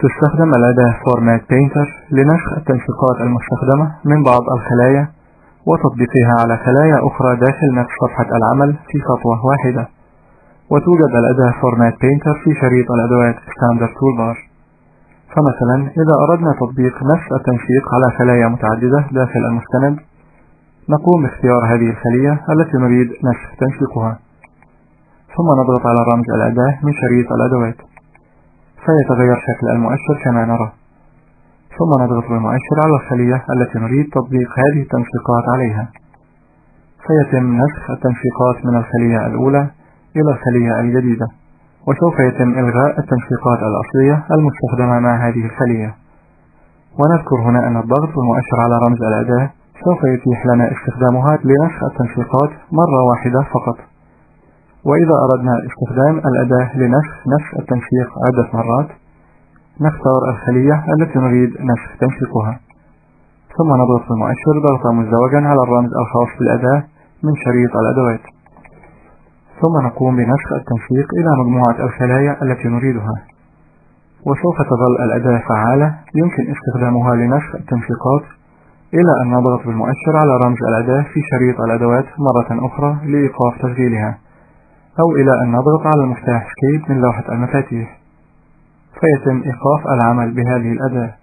تستخدم الأداة Format Painter لنسخ التنسيقات المستخدمة من بعض الخلايا وتطبيقها على خلايا أخرى داخل نفس صفحة العمل في خطوة واحدة. وتوجد الأداة Format Painter في شريط الأدوات Standard Toolbar. فمثلا إذا أردنا تطبيق نفس التنسيق على خلايا متعددة داخل المستند، نقوم باختيار هذه الخلية التي نريد نسخ تنسيقها، ثم نضغط على رمز الأداة من شريط الأدوات فيتغير شكل المؤشر كما نرى، ثم نضغط بالمؤشر على الخلية التي نريد تطبيق هذه التنسيقات عليها، فيتم نسخ التنسيقات من الخلية الأولى إلى الخلية الجديدة، وسوف يتم إلغاء التنسيقات الأصلية المستخدمة مع هذه الخلية. ونذكر هنا أن الضغط بالمؤشر على رمز الأداة سوف يتيح لنا استخدامها لنسخ التنسيقات مرة واحدة فقط. وإذا أردنا استخدام الأداة لنسخ نفس التنسيق عدة مرات، نختار الخلية التي نريد نسخ تنسيقها، ثم نضغط بالمؤشر ضغطا مزدوجا على الرمز الخاص بالأداة من شريط الأدوات، ثم نقوم بنسخ التنسيق إلى مجموعة الخلايا التي نريدها، وسوف تظل الأداة فعالة يمكن استخدامها لنسخ التنسيقات إلى أن نضغط بالمؤشر على رمز الأداة في شريط الأدوات مرة أخرى لإيقاف تشغيلها، أو إلى أن نضغط على المفتاح Escape من لوحة المفاتيح فيتم إيقاف العمل بهذه الأداة.